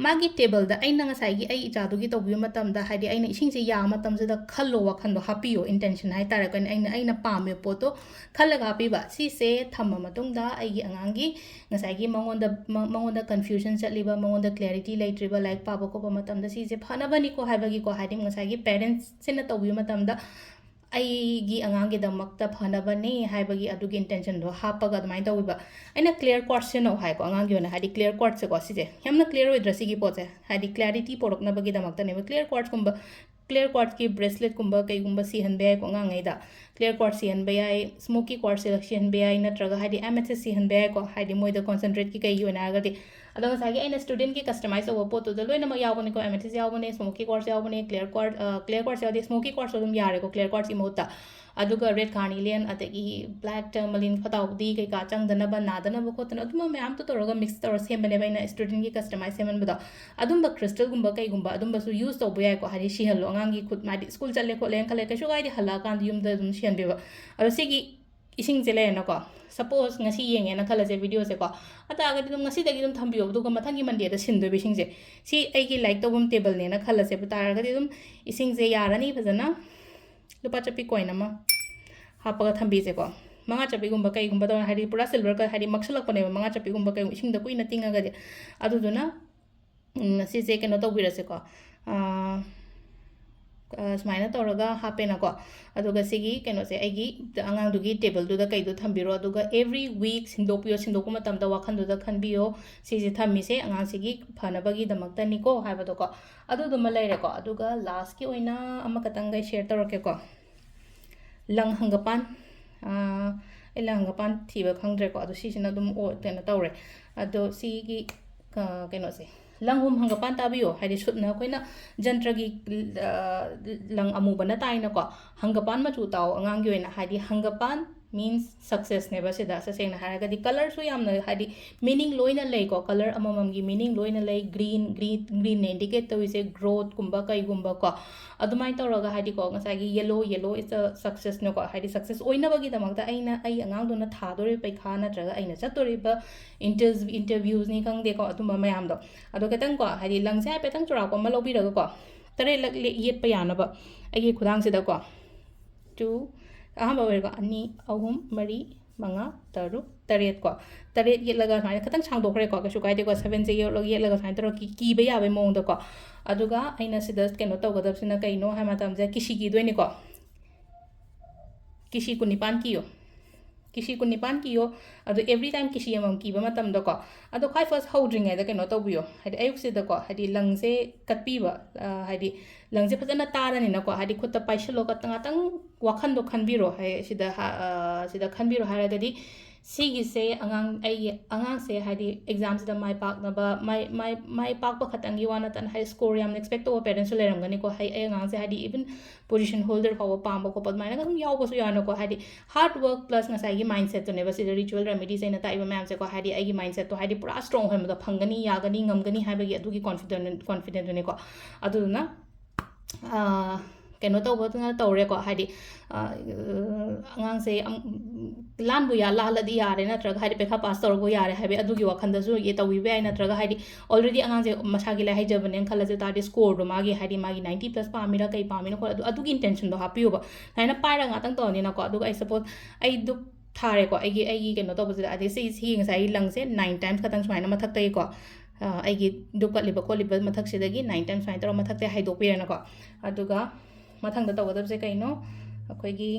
ꯃꯥꯒꯤ tableꯗ ꯑꯩꯅ ꯉꯁꯥꯏꯒꯤ ꯑꯩ ꯏꯆꯥꯗꯨꯒꯤ ꯇꯧꯕꯤꯕ ꯃꯇꯝꯗ, ꯍꯥꯏꯗꯤ ꯑꯩꯅ ꯏꯁꯤꯡꯁꯦ ꯌꯥꯕ ꯃꯇꯝꯁꯤꯗ ꯈꯜꯂꯣ, ꯋꯥꯈꯜꯗꯣ ꯍꯥꯞꯄꯤꯌꯣ, intention ꯍꯥꯏꯇꯥꯔꯦꯀꯣ, ꯑꯩꯅ, ꯑꯩꯅ, ꯑꯩꯅ ꯄꯥꯝꯃꯤꯕ ꯄꯣꯠꯇꯣ ꯈꯜꯂꯒ ꯍꯥꯞꯄꯤꯕ꯫ ꯁꯤꯁꯦ ꯊꯝꯃ ꯃꯇꯨꯡꯗ ꯑꯩꯒꯤ ꯑꯉꯥꯡꯒꯤ ꯉꯁꯥꯏꯒꯤ ꯃꯉꯣꯟꯗ, ꯃ-, ꯃꯉꯣꯟꯗ confusion ꯆꯠꯂꯤꯕ, ꯃꯉꯣꯟꯗ clarity ꯂꯩꯇ꯭ꯔꯤꯕ, ꯂꯥꯏꯔꯤꯛ ꯄꯥꯕ ꯈꯣꯠꯄ ꯃꯇꯝꯗ ꯁꯤꯁꯦ ꯐꯅꯕꯅꯤꯀꯣ ꯍꯥꯏꯕꯒꯤꯀꯣ, ꯍꯥꯏꯗꯤ ꯉꯁꯥꯏꯒꯤ parentsꯁꯤꯅ ꯇꯧꯕꯤꯕ ꯃꯇꯝꯗ ꯑꯩꯒꯤ ꯑꯉꯥꯡꯒꯤꯗꯃꯛꯇ ꯐꯅꯕꯅꯦ ꯍꯥꯏꯕꯒꯤ ꯑꯗꯨꯒꯤ intentionꯗꯣ ꯍꯥꯞꯄꯒ ꯑꯗꯨꯃꯥꯏꯅ ꯇꯧꯕꯤꯕ꯫ ꯑꯩꯅ clear quartz ꯁꯤꯖꯤꯟꯅꯧ ꯍꯥꯏꯀꯣ ꯑꯉꯥꯡꯒꯤ ꯑꯣꯏꯅ, ꯍꯥꯏꯗꯤ clear quartzꯁꯦꯀꯣ, ꯁꯤꯁꯦ ꯌꯥꯝꯅ clear ꯑꯣꯏꯗ꯭ꯔꯥ ꯁꯤꯒꯤ ꯄꯣꯠꯁꯦ? ꯍꯥꯏꯗꯤ clarity ꯄꯣꯔꯛꯅꯕꯒꯤꯗꯃꯛꯇꯅꯦꯕ꯫ Clear quartzꯀꯨꯝꯕ, clear quartzꯀꯤ braceletꯀꯨꯝꯕ ꯀꯩꯒꯨꯝꯕ ꯁꯤꯍꯟꯕ ꯌꯥꯏꯀꯣ ꯑꯉꯥꯡꯉꯩꯗ꯫ Clear quartz ꯁꯤꯍꯟꯕ ꯌꯥꯏ, smoky quartz ꯁꯤꯍꯟꯕ ꯌꯥꯏ, ꯅꯠꯇ꯭ꯔꯒ ꯍꯥꯏꯗꯤ amethyst ꯁꯤꯍꯟꯕ ꯌꯥꯏꯀꯣ, ꯍꯥꯏꯗꯤ ꯃꯣꯏꯗ concentrateꯀꯤ ꯀꯩꯒꯤ ꯑꯣꯏꯅ ꯍꯥꯏꯔꯒꯗꯤ꯫ ꯑꯗꯣ ꯉꯁꯥꯏꯒꯤ ꯑꯩꯅ studentꯀꯤ customize ꯇꯧꯕ ꯄꯣꯠꯇꯨꯗ ꯂꯣꯏꯅꯃꯛ ꯌꯥꯎꯕꯅꯤꯀꯣ, amethyst ꯌꯥꯎꯕꯅꯤ, smoky quartz ꯌꯥꯎꯕꯅꯤ, clear quartz, ꯑ, clear quartz ꯌꯥꯎꯗꯦ, smoky quartz ꯑꯗꯨꯝ ꯌꯥꯔꯦꯀꯣ, clear quartzꯀꯤ ꯃꯍꯨꯠꯇ꯫ ꯑꯗꯨꯒ red carnelian, ꯑꯗꯒꯤ black tourmaline, ꯐꯇꯥꯎꯗꯤ ꯀꯩꯀꯥ ꯆꯪꯗꯅꯕ, ꯅꯥꯗꯅꯕ ꯈꯣꯠꯇꯅ ꯑꯗꯨꯝꯕ ꯃꯌꯥꯝꯗꯣ ꯇꯧꯔꯒ mix ꯇꯧꯔ ꯁꯦꯝꯕꯅꯦꯕ ꯑꯩꯅ studentꯀꯤ customize ꯁꯦꯝꯍꯟꯕꯗꯣ꯫ ꯑꯗꯨꯝꯕ crystalꯒꯨꯝꯕ ꯀꯩꯒꯨꯝꯕ ꯑꯗꯨꯝꯕꯁꯨ use ꯇꯧꯕ ꯌꯥꯏꯀꯣ, ꯍꯥꯏꯗꯤ ꯁꯤꯍꯜꯂꯣ ꯑꯉꯥꯡꯒꯤ ꯈꯨꯠ, ꯍꯥꯏꯗꯤ school ꯆꯠꯂꯦ ꯈꯣꯠꯂꯦꯅ ꯈꯜꯂꯦ, ꯀꯩꯁꯨ ꯀꯥꯏꯗꯦ, ꯍꯜꯂꯛꯑꯀꯥꯟꯗ ꯌꯨꯝꯗ ꯑꯗꯨꯝ ꯁꯤꯍꯟꯕꯤꯕ꯫ ꯑꯗꯣ ꯁꯤꯒꯤ ꯏꯁꯤꯡꯁꯦ ꯂꯩꯔꯦꯅꯀꯣ, suppose ꯉꯁꯤ ꯌꯦꯡꯉꯦꯅ ꯈꯜꯂꯁꯦ videoꯁꯦꯀꯣ, ꯑꯗꯨ ꯇꯥꯔꯒꯗꯤ ꯑꯗꯨꯝ ꯉꯁꯤꯗꯒꯤ ꯑꯗꯨꯝ ꯊꯝꯕꯤꯌꯣ, ꯑꯗꯨꯒ ꯃꯊꯪꯒꯤ Mondayꯗ ꯁꯤꯟꯗꯣꯏꯕ ꯏꯁꯤꯡꯁꯦ꯫ ꯁꯤ ꯑꯩꯒꯤ ꯂꯥꯏꯔꯤꯛ ꯇꯧꯐꯝ tableꯅꯦꯅ ꯈꯜꯂꯁꯦꯕ ꯇꯥꯔꯒꯗꯤ ꯑꯗꯨꯝ ꯏꯁꯤꯡꯁꯦ ꯌꯥꯔꯅꯤ ꯐꯖꯅ꯫ ꯂꯨꯄꯥ ꯆꯠꯄꯤ coin ꯑꯃ ꯍꯥꯞꯄꯒ ꯊꯝꯕꯤꯁꯦꯀꯣ꯫ ꯃꯉꯥ ꯆꯠꯄꯤꯒꯨꯝꯕ ꯀꯩꯒꯨꯝꯕ ꯇꯧꯔ, ꯍꯥꯏꯗꯤ ꯄꯨꯔꯥ silver ꯀ-, ꯍꯥꯏꯗꯤ ꯃꯛꯁꯤꯜꯂꯛꯄꯅꯦꯕ ꯃꯉꯥ ꯆꯠꯄꯤꯒꯨꯝꯕ ꯀꯩꯒꯨꯝꯕ ꯏꯁꯤꯡꯗ ꯀꯨꯏꯅ ꯇꯤꯡꯉꯒꯗꯤ꯫ ꯑꯗꯨꯗꯨꯅ, ꯎꯝ, ꯁꯤꯁꯦ ꯀꯩꯅꯣ ꯇꯧꯕꯤꯔꯁꯦꯀꯣ꯫ ꯑꯥ, ꯑ, ꯁꯨꯃꯥꯏꯅ ꯇꯧꯔꯒ ꯍꯥꯞꯄꯦꯅꯀꯣ꯫ ꯑꯗꯨꯒ ꯁꯤꯒꯤ ꯀꯩꯅꯣꯁꯦ ꯑꯩꯒꯤ ꯑꯉꯥꯡꯗꯨꯒꯤ ꯇꯦꯕꯜꯗꯨꯗ ꯀꯩꯗꯣ ꯊꯝꯕꯤꯔꯣ, ꯑꯗꯨꯒ every week ꯁꯤꯟꯗꯣꯛꯄꯤꯌꯣ, ꯁꯤꯟꯗꯣꯛꯄ ꯃꯇꯝꯗ ꯋꯥꯈꯜꯗꯨꯗ ꯈꯟꯕꯤꯌꯣ, ꯁꯤꯁꯦ ꯊꯝꯃꯤꯁꯦ ꯑꯉꯥꯡꯁꯤꯒꯤ ꯐꯅꯕꯒꯤꯗꯃꯛꯇꯅꯤꯀꯣ ꯍꯥꯏꯕꯗꯣꯀꯣ꯫ ꯑꯗꯨꯗꯨꯃ ꯂꯩꯔꯦꯀꯣ꯫ ꯑꯗꯨꯒ ꯂꯥꯁꯀꯤ ꯑꯣꯏꯅ ꯑꯃꯈꯛꯇꯪꯒ ꯑꯩ ꯁꯤꯌꯔ ꯇꯧꯔꯛꯀꯦꯀꯣ꯫ ꯂꯪ ꯍꯪꯒꯄꯥꯟ, ꯑꯥ, ꯑꯩ ꯂꯪ ꯍꯪꯒꯄꯥꯟ ꯊꯤꯕ ꯈꯪꯗ꯭ꯔꯦꯀꯣ꯫ ꯑꯗꯣ ꯁꯤꯁꯤꯅ ꯑꯗꯨꯝ ꯑꯣ-, ꯀꯩꯅꯣ ꯇꯧꯔꯦ꯫ ꯑꯗꯣ ꯁꯤꯒꯤ, ꯑ, ꯀꯩꯅꯣꯁꯦ, ꯂꯪꯍꯨꯝ ꯍꯪꯒꯄꯥꯟ ꯇꯥꯕꯤꯌꯣ꯫ ꯍꯥꯏꯗꯤ ꯁꯨꯠꯅ ꯑꯩꯈꯣꯏꯅ ꯖꯟꯇ꯭ꯔꯒꯤ, ꯑ, ꯂꯪ ꯑꯃꯨꯕꯅ ꯇꯥꯏꯅꯀꯣ꯫ ꯍꯪꯒꯄꯥꯟ ꯃꯆꯨ ꯇꯥꯎ ꯑꯉꯥꯡꯒꯤ ꯑꯣꯏꯅ꯫ ꯍꯥꯏꯗꯤ ꯍꯪꯒꯄꯥꯟ means successꯅꯦꯕ ꯁꯤꯗ꯫ ꯇꯁꯦꯡꯅ ꯍꯥꯏꯔꯒꯗꯤ colourꯁꯨ ꯌꯥꯝꯅ, ꯍꯥꯏꯗꯤ meaning ꯂꯣꯏꯅ ꯂꯩꯀꯣ꯫ Colour ꯑꯃꯃꯝꯒꯤ meaning ꯂꯣꯏꯅ ꯂꯩ꯫ Green, green, greenꯅ indicate ꯇꯧꯔꯤꯁꯦ growthꯀꯨꯝꯕ ꯀꯩꯒꯨꯝꯕꯀꯣ꯫ ꯑꯗꯨꯃꯥꯏꯅ ꯇꯧꯔꯒ ꯍꯥꯏꯗꯤꯀꯣ, ꯉꯁꯥꯏꯒꯤ yellow, yellow is a successꯅꯀꯣ, ꯍꯥꯏꯗꯤ success ꯑꯣꯏꯅꯕꯒꯤꯗꯃꯛꯇ ꯑꯩꯅ, ꯑꯩ ꯑꯉꯥꯡꯗꯨꯅ ꯊꯥꯗꯣꯔꯤꯕ ꯄꯩꯈꯥ ꯅꯠꯇ꯭ꯔꯒ ꯑꯩꯅ ꯆꯠꯇꯣꯔꯤꯕ interview, interviewsꯅꯤ ꯈꯪꯗꯦꯀꯣ, ꯑꯗꯨꯝꯕ ꯃꯌꯥꯝꯗꯣ꯫ ꯑꯗꯣ ꯈꯤꯇꯪꯀꯣ, ꯍꯥꯏꯗꯤ ꯂꯪꯁꯦ ꯍꯥꯏꯐꯦꯠꯇꯪ ꯆꯥꯎꯔꯥꯛꯄ ꯑꯃ ꯂꯧꯕꯤꯔꯒꯀꯣ, ꯇꯔꯦꯠꯂꯛ ꯂꯦ-, ꯌꯦꯠꯄ ꯌꯥꯅꯕ ꯑꯩꯒꯤ ꯈꯨꯗꯥꯡꯁꯤꯗꯀꯣ, two, ꯑꯍꯥꯟꯕ ꯑꯣꯏꯔꯒ ꯑꯅꯤ, ꯑꯍꯨꯝ, ꯃꯔꯤ, ꯃꯉꯥ, ꯇꯔꯨꯛ, ꯇꯔꯦꯠ ꯀꯣ꯫ ꯇꯔꯦꯠ ꯌꯦꯠꯂꯒ ꯁꯨꯃꯥꯏꯅ ꯈꯤꯇꯪ ꯁꯥꯡꯗꯣꯛꯈ꯭ꯔꯦꯀꯣ, ꯀꯩꯁꯨ ꯀꯥꯏꯗꯦꯀꯣ꯫ Sevenꯁꯦ ꯌꯦꯛꯂꯒ, ꯌꯦꯠꯂꯒ ꯁꯨꯃꯥꯏꯅ ꯇꯧꯔꯒ ꯀꯤ-, ꯀꯤꯕ ꯌꯥꯕꯒꯤ ꯃꯑꯣꯡꯗꯀꯣ꯫ ꯑꯗꯨꯒ ꯑꯩꯅ ꯁꯤꯗ ꯀꯩꯅꯣ ꯇꯧꯒꯗꯕꯁꯤꯅ ꯀꯩꯅꯣ ꯍꯥꯏ ꯃꯇꯝꯁꯤꯗ ꯀꯤꯁꯤ ꯀꯤꯗꯣꯏꯅꯤꯀꯣ꯫ ꯀꯤꯁꯤ ꯀꯨꯟꯅꯤꯄꯥꯟ ꯀꯤꯌꯣ꯫ ꯀꯤꯁꯤ ꯀꯨꯟꯅꯤꯄꯥꯟ ꯀꯤꯌꯣ꯫ ꯑꯗꯣ every time ꯀꯤꯁꯤ ꯑꯃꯃꯝ ꯀꯤꯕ ꯃꯇꯝꯗꯀꯣ, ꯑꯗꯣ ꯈ꯭ꯋꯥꯏ first ꯍꯧꯗ꯭ꯔꯤꯉꯩꯗ ꯀꯩꯅꯣ ꯇꯧꯕꯤꯌꯣ, ꯍꯥꯏꯗꯤ ꯑꯌꯨꯛꯁꯤꯗꯀꯣ, ꯍꯥꯏꯗꯤ ꯂꯪꯁꯦ ꯀꯠꯄꯤꯕ, ꯑ, ꯍꯥꯏꯗꯤ ꯂꯪꯁꯦ ꯐꯖꯅ ꯇꯥꯔꯅꯤꯅꯀꯣ, ꯍꯥꯏꯗꯤ ꯈꯨꯠꯇ ꯄꯥꯏꯁꯤꯜꯂꯣ, ꯉꯥꯛꯇꯪ, ꯉꯥꯛꯇꯪ ꯋꯥꯈꯟꯗꯣ ꯈꯟꯕꯤꯔꯣ, ꯍꯥꯏ-, ꯁꯤꯗ ꯍꯥ-, ꯑ, ꯁꯤꯗ ꯈꯟꯕꯤꯔꯣ ꯍꯥꯏꯔꯒꯗꯤ, ꯁꯤꯒꯤꯁꯦ ꯑꯉꯥꯡ, ꯑꯩꯒꯤ ꯑꯉꯥꯡꯁꯦ ꯍꯥꯏꯗꯤ examꯁꯤꯗ ꯃꯥꯏ ꯄꯥꯛꯅꯕ, ꯃꯥꯏ, ꯃꯥꯏ, ꯃꯥꯏ ꯄꯥꯛꯄ ꯈꯛꯇꯪꯒꯤ ꯋꯥ ꯅꯠꯇꯅ ꯍꯥꯏꯗꯤ score ꯌꯥꯝꯅ expect ꯇꯧꯕ parentsꯁꯨ ꯂꯩꯔꯝꯒꯅꯤꯀꯣ꯫ ꯍꯥꯏ-, ꯑꯩ ꯑꯉꯥꯡꯁꯦ ꯍꯥꯏꯗꯤ even position holder ꯐꯥꯎꯕ ꯄꯥꯝꯕ ꯈꯣꯠꯄ ꯑꯗꯨꯃꯥꯏꯅꯒ ꯑꯗꯨꯝ ꯌꯥꯎꯕꯁꯨ ꯌꯥꯎꯅꯀꯣ꯫ ꯍꯥꯏꯗꯤ hard work plus ꯉꯁꯥꯏꯒꯤ mindsetꯇꯨꯅꯦꯕ ꯁꯤꯗ ritual remedies ꯑꯩꯅ ꯇꯥꯛꯏꯕ ꯃꯌꯥꯝꯁꯦꯀꯣ꯫ ꯍꯥꯏꯗꯤ ꯑꯩꯒꯤ mindsetꯇꯣ ꯍꯥꯏꯗꯤ ꯄꯨꯔꯥ strong ꯑꯣꯏꯍꯟꯕꯗꯣ, ꯐꯪꯒꯅꯤ, ꯌꯥꯒꯅꯤ, ꯉꯝꯒꯅꯤ ꯍꯥꯏꯕꯒꯤ ꯑꯗꯨꯒꯤ confident, confidentꯇꯨꯅꯦꯀꯣ꯫ ꯑꯗꯨꯗꯨꯅ, ꯑꯥ, ꯀꯩꯅꯣ ꯇꯧꯕꯗꯨꯅ ꯇꯧꯔꯦꯀꯣ꯫ ꯍꯥꯏꯗꯤ, ꯑꯥ, ꯑꯉꯥꯡꯁꯦ ꯑꯝ-, ꯂꯥꯟꯕꯨ ꯌꯥ-, ꯂꯥꯜꯂꯗꯤ ꯌꯥꯔꯦ, ꯅꯠꯇ꯭ꯔꯒ ꯍꯥꯏꯗꯤ ꯄꯩꯈꯥ pass ꯇꯧꯔꯕꯨ ꯌꯥꯔꯦ ꯍꯥꯏꯕꯒꯤ ꯑꯗꯨꯒꯤ ꯋꯥꯈꯜꯗꯁꯨ ꯌꯦ-, ꯇꯧꯕꯤꯕ ꯌꯥꯏ꯫ ꯅꯠꯇ꯭ꯔꯒ ꯍꯥꯏꯗꯤ already ꯑꯉꯥꯡꯁꯦ ꯃꯁꯥꯒꯤ ꯂꯥꯏꯔꯤꯛ ꯍꯩꯖꯕꯅꯦꯅ ꯈꯜꯂꯁꯦ ꯇꯥꯔꯗꯤ scoreꯗꯣ ꯃꯥꯒꯤ ꯍꯥꯏꯗꯤ ꯃꯥꯒꯤ ninety plus ꯄꯥꯝꯃꯤꯔꯥ ꯀꯩ ꯄꯥꯝꯃꯤꯅꯣ ꯈꯣꯠꯂꯦ ꯑꯗꯨ, ꯑꯗꯨꯒꯤ intentionꯗꯣ ꯍꯥꯞꯄꯤꯌꯣꯕ꯫ ꯁꯨꯃꯥꯏꯅ ꯄꯥꯏꯔꯒ ꯉꯥꯛꯇꯪ ꯇꯧꯔꯅꯤꯅꯀꯣ꯫ ꯑꯗꯨꯒ ꯑꯩ suppose ꯑꯩ ꯗꯨꯞ ꯊꯥꯔꯦꯀꯣ, ꯑꯩꯒꯤ, ꯑꯩꯒꯤ ꯀꯩꯅꯣ ꯇꯧꯕꯁꯤꯗ, ꯑꯗꯩ ꯁꯤ, ꯁꯤꯒꯤ ꯉꯁꯥꯏꯒꯤ ꯂꯪꯁꯦ nine times ꯈꯛꯇꯪ ꯁꯨꯃꯥꯏꯅ ꯃꯊꯛꯇꯒꯤꯀꯣ, ꯑꯩꯒꯤ ꯙꯨꯞ ꯀꯠꯂꯤꯕ ꯈꯣꯠꯂꯤꯕ ꯃꯊꯛꯁꯤꯗꯒꯤ ꯅꯥꯏꯟ ꯇꯥꯏꯝ ꯁꯨꯃꯥꯏꯅ ꯇꯧꯔꯒ ꯃꯊꯛꯇ ꯍꯥꯏꯗꯣꯛꯄꯤꯔꯦꯅꯀꯣ꯫ ꯑꯗꯨꯒ ꯃꯊꯪꯗ ꯇꯧꯒꯗꯕꯁꯦ ꯀꯩꯅꯣ? ꯑꯩꯈꯣꯏꯒꯤ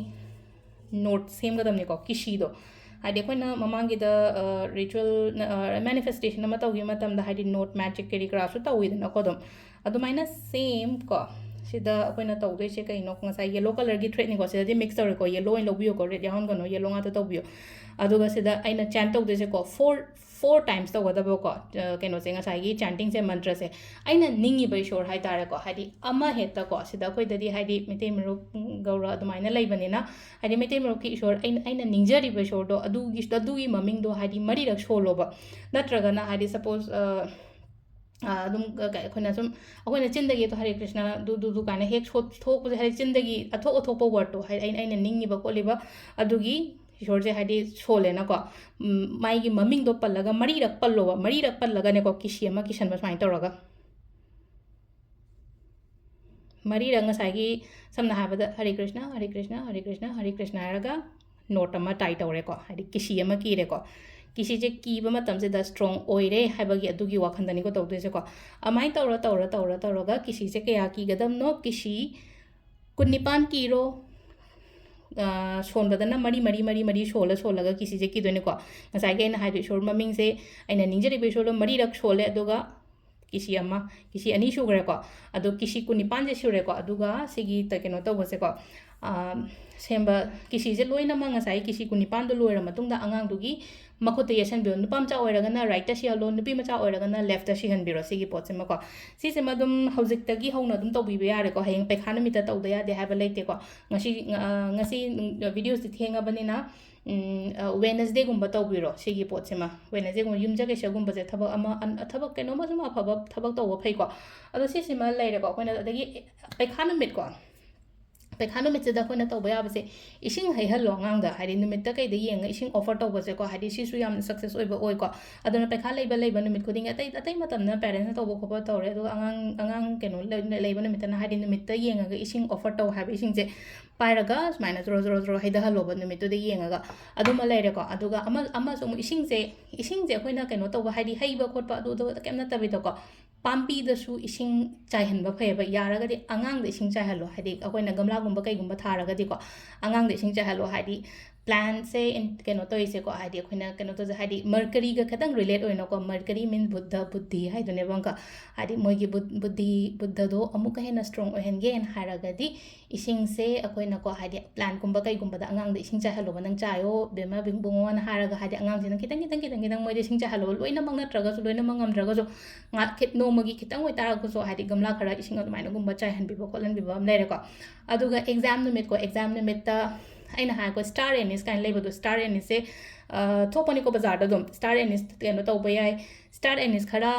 ꯅꯣꯠ ꯁꯦꯝꯒꯗꯕꯅꯤꯀꯣ, ꯀꯤꯁꯤꯗꯣ꯫ ꯍꯥꯏꯗꯤ ꯑꯩꯈꯣꯏꯅ ꯃꯃꯥꯡꯒꯤꯗ ꯔꯤꯆꯨꯋꯦꯜ ꯃꯦꯅꯤꯐꯦꯁꯇꯦꯁꯟ ꯑꯃ ꯇꯧꯈꯤꯕ ꯃꯇꯝꯗ ꯍꯥꯏꯗꯤ ꯅꯣꯠ ꯃꯦꯖꯤꯛ ꯀꯔꯤ ꯀꯔꯥꯁꯨ ꯇꯧꯋꯤꯗꯅꯀꯣ꯫ ꯑꯗꯨꯝ ꯑꯗꯨꯃꯥꯏꯅ ꯁꯦꯝ ꯀꯣ, ꯁꯤꯗ ꯑꯩꯈꯣꯏꯅ ꯇꯧꯗꯣꯏꯁꯦ ꯀꯩꯅꯣ? ꯉꯁꯥꯏ ꯌꯦꯜꯂꯣ ꯀꯂꯔꯒꯤ ꯊ꯭ꯔꯦꯠꯅꯤꯀꯣ, ꯁꯤꯗꯗꯤ ꯃꯤꯛꯁ ꯇꯧꯔꯦꯀꯣ, ꯌꯦꯜꯂꯣ ꯑꯣꯏꯅ ꯂꯧꯕꯤꯌꯨꯀꯣ, ꯔꯦꯗ ꯌꯥꯎꯍꯟꯒꯅꯣ, ꯌꯦꯜꯂꯣ ꯉꯥꯛꯇ ꯇꯧꯕꯤꯌꯨ꯫ ꯑꯗꯨꯒ ꯁꯤꯗ ꯑꯩꯅ ꯆꯦꯟ ꯇꯧꯗꯣꯏꯁꯦꯀꯣ, ꯐꯣꯔ ꯐꯣꯔ ꯇꯥꯏꯝꯁ ꯇꯧꯒꯗꯕꯀꯣ꯫ ꯀꯩꯅꯣꯁꯦ, ꯉꯁꯥꯏꯒꯤ ꯆꯦꯟꯇꯤꯡꯁꯦ, ꯃꯟꯇ꯭ꯔꯁꯦ, ꯑꯩꯅ ꯅꯤꯡꯉꯤꯕ ꯏꯁꯣꯔ ꯍꯥꯏ ꯇꯥꯔꯦꯀꯣ, ꯍꯥꯏꯗꯤ ꯑꯃ ꯍꯦꯛꯇꯀꯣ, ꯁꯤꯗ ꯑꯩꯈꯣꯏꯗꯗꯤ ꯍꯥꯏꯗꯤ ꯃꯩꯇꯩ ꯃꯔꯨꯞ, ꯎꯝ, ꯒꯧꯔ ꯑꯗꯨꯃꯥꯏꯅ ꯂꯩꯕꯅꯤꯅ, ꯍꯥꯏꯗꯤ ꯃꯩꯇꯩ ꯃꯔꯨꯞꯀꯤ ꯏꯁꯣꯔ, ꯑꯩꯅ ꯑꯩꯅ ꯅꯤꯡꯖꯔꯤꯕ ꯏꯁꯣꯔꯗꯣ ꯑꯗꯨꯒꯤ ꯑꯗꯨꯒꯤ ꯃꯃꯤꯡꯗꯣ ꯍꯥꯏꯗꯤ ꯃꯔꯤꯔꯛ ꯁꯣꯜꯂꯣꯕ꯫ ꯅꯠꯇ꯭ꯔꯒꯅ ꯍꯥꯏꯗꯤ ꯁꯄꯣꯁ ꯑꯗꯨꯝ ꯀ- ꯀ- ꯑꯩꯈꯣꯏꯅ ꯁꯨꯝ, ꯑꯩꯈꯣꯏꯅ ꯆꯤꯟꯗꯒꯤ ꯑꯗꯣ ꯍꯔꯦ ꯀ꯭ꯔꯤꯁꯅ ꯗꯨ ꯗꯨ ꯗꯨ ꯀꯥꯏꯅ ꯍꯦꯛ ꯁꯣ- ꯊꯣꯛꯄꯁꯦ, ꯍꯥꯏꯗꯤ ꯆꯤꯟꯗꯒꯤ ꯑꯊꯣꯛ ꯑꯊꯣꯛꯄ ꯋꯥꯔꯗꯇꯣ, ꯍꯥꯏꯗꯤ ꯑꯩꯅ ꯑꯩꯅ ꯅꯤꯡꯉꯤꯕ ꯈꯣꯠꯂꯤꯕ ꯑꯗꯨꯒꯤ ꯏꯁꯣꯔꯁꯦ ꯍꯥꯏꯗꯤ ꯁꯣꯜꯂꯦꯅꯀꯣ꯫ ꯎꯝ, ꯃꯥꯒꯤ ꯃꯃꯤꯡꯗꯣ ꯄꯜꯂꯒ ꯃꯔꯤꯔꯛ ꯄꯜꯂꯣꯕ꯫ ꯃꯔꯤꯔꯛ ꯄꯜꯂꯒꯅꯦꯀꯣ, ꯀꯤꯁꯤ ꯑꯃ ꯀꯤꯁꯟꯕ ꯁꯨꯃꯥꯏꯅ ꯇꯧꯔꯒ꯫ ꯃꯔꯤꯔꯛ ꯉꯁꯥꯏꯒꯤ, ꯁꯝꯅ ꯍꯥꯏꯔꯕꯗ, ꯍꯔꯦ ꯀ꯭ꯔꯤꯁꯅ, ꯍꯔꯦ ꯀ꯭ꯔꯤꯁꯅ, ꯍꯔꯦ ꯀ꯭ꯔꯤꯁꯅ, ꯍꯔꯦ ꯀ꯭ꯔꯤꯁꯅ ꯍꯥꯏꯔꯒ ꯅꯣꯠ ꯑꯃ ꯇꯥꯏ ꯇꯧꯔꯦꯀꯣ, ꯍꯥꯏꯗꯤ ꯀꯤꯁꯤ ꯑꯃ ꯀꯤꯔꯦꯀꯣ꯫ ꯀꯤꯁꯤꯁꯦ ꯀꯤꯕ ꯃꯇꯝꯁꯤꯗ ꯁ꯭ꯇ꯭ꯔꯣꯡ ꯑꯣꯏꯔꯦ ꯍꯥꯏꯕꯒꯤ ꯑꯗꯨꯒꯤ ꯋꯥꯈꯟꯗꯅꯤꯀꯣ ꯇꯧꯗꯣꯏꯁꯦꯀꯣ꯫ ꯑꯗꯨꯃꯥꯏꯅ ꯇꯧꯔ, ꯇꯧꯔ, ꯇꯧꯔ, ꯇꯧꯔꯒ ꯀꯤꯁꯤꯁꯦ ꯀꯌꯥ ꯀꯤꯒꯗꯕꯅꯣ? ꯀꯤꯁꯤ ꯀꯨꯟꯅꯤꯄꯥꯟ ꯀꯤꯔꯣ꯫ ꯑ, ꯁꯣꯟꯕꯗꯅ ꯃꯔꯤ, ꯃꯔꯤ, ꯃꯔꯤ, ꯃꯔꯤ ꯁꯣꯜꯂ, ꯁꯣꯜꯂꯒ ꯀꯤꯁꯤꯁꯦ ꯀꯤꯗꯣꯏꯅꯤꯀꯣ꯫ ꯉꯁꯥꯏꯒꯤ ꯑꯩꯅ ꯍꯥꯏꯗꯣ, ꯏꯁꯣꯔ ꯃꯃꯤꯡꯁꯦ, ꯑꯩꯅ ꯅꯤꯡꯖꯔꯤꯕ ꯏꯁꯣꯔꯗꯣ ꯃꯔꯤꯔꯛ ꯁꯣꯜꯂꯦ, ꯑꯗꯨꯒ ꯀꯤꯁꯤ ꯑꯃ, ꯀꯤꯁꯤ ꯑꯅꯤ ꯁꯨꯈ꯭ꯔꯦꯀꯣ꯫ ꯑꯗꯣ ꯀꯤꯁꯤ ꯀꯨꯟꯅꯤꯄꯥꯟꯁꯦ ꯁꯨꯔꯦꯀꯣ꯫ ꯑꯗꯨꯒ ꯁꯤꯒꯤ ꯇ-, ꯀꯩꯅꯣ ꯇꯧꯕꯁꯦꯀꯣ, ꯑ, ꯁꯦꯝꯕ, ꯀꯤꯁꯤꯁꯦ ꯂꯣꯏꯅꯃꯛ ꯉꯁꯥꯏ ꯀꯤꯁꯤ ꯀꯨꯟꯅꯤꯄꯥꯟꯗꯣ ꯂꯣꯏꯔ ꯃꯇꯨꯡꯗ ꯑꯉꯥꯡꯗꯨꯒꯤ ꯃꯈꯨꯠꯇ ꯌꯦꯠꯁꯟꯕꯤꯌꯣ꯫ ꯅꯨꯄꯥ ꯃꯆꯥ ꯑꯣꯏꯔꯒꯅ ꯔꯥꯏꯠꯇ ꯁꯤꯍꯜꯂꯣ, ꯅꯨꯄꯤ ꯃꯆꯥ ꯑꯣꯏꯔꯒꯅ ꯂꯦꯐꯇ ꯁꯤꯍꯟꯕꯤꯔꯣ, ꯁꯤꯒꯤ ꯄꯣꯠꯁꯤꯃꯀꯣ꯫ ꯁꯤꯁꯤꯃ ꯑꯗꯨꯝ ꯍꯧꯖꯤꯛꯇꯒꯤ ꯍꯧꯅ ꯑꯗꯨꯝ ꯇꯧꯕꯤꯕ ꯌꯥꯔꯦꯀꯣ꯫ ꯍꯌꯦꯡ ꯄꯩꯈꯥ ꯅꯨꯃꯤꯠꯇ ꯇꯧꯗ ꯌꯥꯗꯦ ꯍꯥꯏꯕ ꯂꯩꯇꯦꯀꯣ꯫ ꯉꯁꯤ, ꯑ, ꯉꯁꯤ, ꯎꯝ, ꯚꯤꯗꯤꯑꯣꯁꯤ ꯊꯦꯡꯉꯕꯅꯤꯅ, ꯎꯝ, ꯑ, ꯋꯦꯅꯁꯗꯦꯒꯨꯝꯕ ꯇꯧꯕꯤꯔꯣ ꯁꯤꯒꯤ ꯄꯣꯠꯁꯤꯃ꯫ ꯋꯦꯅꯁꯗꯦꯒꯨꯝꯕ, ꯌꯨꯝꯖꯀꯩꯁꯒꯨꯝꯕꯁꯦ ꯊꯕꯛ ꯑꯃ, ꯑꯟ-, ꯊꯕꯛ ꯀꯩꯅꯣꯝꯃ ꯁꯨꯝ ꯑꯐꯕ ꯊꯕꯛ ꯇꯧꯕ ꯐꯩꯀꯣ꯫ ꯑꯗꯣ ꯁꯤꯁꯤꯃ ꯂꯩꯔꯦꯀꯣ꯫ ꯑꯩꯈꯣꯏꯅ ꯑꯗꯒꯤ ꯄꯩꯈꯥ ꯅꯨꯃꯤꯠꯀꯣ꯫ ꯄꯩꯈꯥ ꯅꯨꯃꯤꯠꯁꯤꯗ ꯑꯩꯈꯣꯏꯅ ꯇꯧꯕ ꯌꯥꯕꯁꯦ, ꯏꯁꯤꯡ ꯍꯩꯍꯜꯂꯣ ꯑꯉꯥꯡꯗ꯫ ꯍꯥꯏꯗꯤ ꯅꯨꯃꯤꯠꯇ ꯀꯩꯗ ꯌꯦꯡꯉꯒ ꯏꯁꯤꯡ ꯑꯣꯐꯔ ꯇꯧꯕꯁꯦꯀꯣ, ꯍꯥꯏꯗꯤ ꯁꯤꯁꯨ ꯌꯥꯝꯅ ꯁꯛꯁꯦꯁ ꯑꯣꯏꯕ ꯑꯣꯏꯀꯣ꯫ ꯑꯗꯨꯅ ꯄꯩꯈꯥ ꯂꯩꯕ, ꯂꯩꯕ ꯅꯨꯃꯤꯠ ꯈꯨꯗꯤꯡꯒꯤ, ꯑꯇꯩ, ꯑꯇꯩ ꯃꯇꯝꯗ ꯄꯦꯔꯦꯟꯠꯁꯅ ꯇꯧꯕ ꯈꯣꯠꯄ ꯇꯧꯔꯦ, ꯑꯗꯨꯒ ꯑꯉꯥꯡ, ꯑꯉꯥꯡ ꯀꯩꯅꯣ ꯂꯩ-, ꯂꯩꯕ ꯅꯨꯃꯤꯠꯇꯅ ꯍꯥꯏꯗꯤ ꯅꯨꯃꯤꯠꯇ ꯌꯦꯡꯉꯒ ꯏꯁꯤꯡ ꯑꯣꯐꯔ ꯇꯧ ꯍꯥꯏꯕ ꯏꯁꯤꯡꯁꯦ ꯄꯥꯏꯔꯒ ꯁꯨꯃꯥꯏꯅ ꯖꯣꯔꯣ ꯖꯣꯔꯣ ꯖꯣꯔꯣ ꯍꯩꯊꯍꯜꯂꯣꯕ ꯅꯨꯃꯤꯠꯇꯨꯗ ꯌꯦꯡꯉꯒ꯫ ꯑꯗꯨꯃ ꯂꯩꯔꯦꯀꯣ꯫ ꯑꯗꯨꯒ ꯑꯃ, ꯑꯃꯁꯨ ꯑꯃꯨꯛ ꯏꯁꯤꯡꯁꯦ, ꯏꯁꯤꯡꯁꯦ ꯑꯩꯈꯣꯏꯅ ꯀꯩꯅꯣ ꯇꯧꯕ, ꯍꯥꯏꯗꯤ ꯍꯩꯕ ꯈꯣꯠꯄ ꯑꯗꯨꯗ ꯀꯩꯝ ꯅꯠꯇꯕꯤꯗꯀꯣ, ꯄꯥꯝꯕꯤꯗꯁꯨ ꯏꯁꯤꯡ ꯆꯥꯏꯍꯟꯕ ꯐꯩꯌꯦꯕ꯫ ꯌꯥꯔꯒꯗꯤ ꯑꯉꯥꯡꯗ ꯏꯁꯤꯡ ꯆꯥꯏꯍꯜꯂꯣ, ꯍꯥꯏꯗꯤ ꯑꯩꯈꯣꯏꯅ ꯒꯝꯂꯥꯒꯨꯝꯕ ꯀꯩꯒꯨꯝꯕ ꯊꯥꯔꯒꯗꯤꯀꯣ, ꯑꯉꯥꯡꯗ ꯏꯁꯤꯡ ꯆꯥꯏꯍꯜꯂꯣ꯫ ꯍꯥꯏꯗꯤ plantꯁꯦ ꯏꯟ-, ꯀꯩꯅꯣ ꯇꯧꯔꯤꯁꯦꯀꯣ, ꯍꯥꯏꯗꯤ ꯑꯩꯈꯣꯏꯅ ꯀꯩꯅꯣ ꯇꯧꯖꯩ, ꯍꯥꯏꯗꯤ mercuryꯒ ꯈꯤꯇꯪ relate ꯑꯣꯏꯅꯀꯣ, mercury means ꯕꯨꯙ, ꯕꯨꯙꯤ ꯍꯥꯏꯗꯨꯅꯦꯕ ꯑꯃꯨꯛꯀ꯫ ꯍꯥꯏꯗꯤ ꯃꯣꯏꯒꯤ ꯕꯨ-, ꯕꯨꯙꯤ, ꯕꯨꯙꯗꯣ ꯑꯃꯨꯛꯀ ꯍꯦꯟꯅ strong ꯑꯣꯏꯍꯟꯒꯦꯅ ꯍꯥꯏꯔꯒꯗꯤ, ꯏꯁꯤꯡꯁꯦ ꯑꯩꯈꯣꯏꯅꯀꯣ, ꯍꯥꯏꯗꯤ plantꯀꯨꯝꯕ ꯀꯩꯒꯨꯝꯕꯗ ꯑꯉꯥꯡꯗ ꯏꯁꯤꯡ ꯆꯥꯏꯍꯜꯂꯣꯕ, "ꯅꯪ ꯆꯥꯏꯌꯣ ꯕꯦꯝꯃ, ꯕꯤꯡ-, ꯕꯨꯡꯉꯣꯅ" ꯍꯥꯏꯔꯒ, ꯍꯥꯏꯗꯤ ꯑꯉꯥꯡꯁꯤꯅ ꯈꯤꯇꯪ, ꯈꯤꯇꯪ, ꯈꯤꯇꯪ, ꯈꯤꯇꯪ ꯃꯣꯏꯗ ꯏꯁꯤꯡ ꯆꯥꯏꯍꯜꯂꯣꯕ꯫ ꯂꯣꯏꯅꯃꯛ ꯅꯠꯇ꯭ꯔꯒꯁꯨ, ꯂꯣꯏꯅꯃꯛ ꯉꯝꯗ꯭ꯔꯒꯁꯨ, ꯉꯥ-, ꯈꯤꯠ-, ꯅꯣꯡꯃꯒꯤ ꯈꯤꯇꯪ ꯑꯣꯏꯇꯥꯔꯒꯁꯨ, ꯍꯥꯏꯗꯤ ꯒꯝꯂꯥ ꯈꯔ ꯏꯁꯤꯡ ꯑꯗꯨꯃꯥꯏꯅꯒꯨꯝꯕ ꯆꯥꯏꯍꯟꯕꯤꯕ ꯈꯣꯠꯍꯟꯕꯤꯕ ꯑꯃ ꯂꯩꯔꯦꯀꯣ꯫ ꯑꯗꯨꯒ exam ꯅꯨꯃꯤꯠꯀꯣ, exam ꯅꯨꯃꯤꯠꯇ ꯑꯩꯅ ꯍꯥꯏꯀꯣ, star anise ꯀꯥꯏꯅ ꯂꯩꯕꯗꯣ, star aniseꯁꯦ, ꯑ, ꯊꯣꯛꯄꯅꯤꯀꯣ ꯕꯖꯥꯔꯗ ꯑꯗꯨꯝ꯫ Star anise ꯀꯩꯅꯣ ꯇꯧꯕ ꯌꯥꯏ, star anise ꯈꯔ,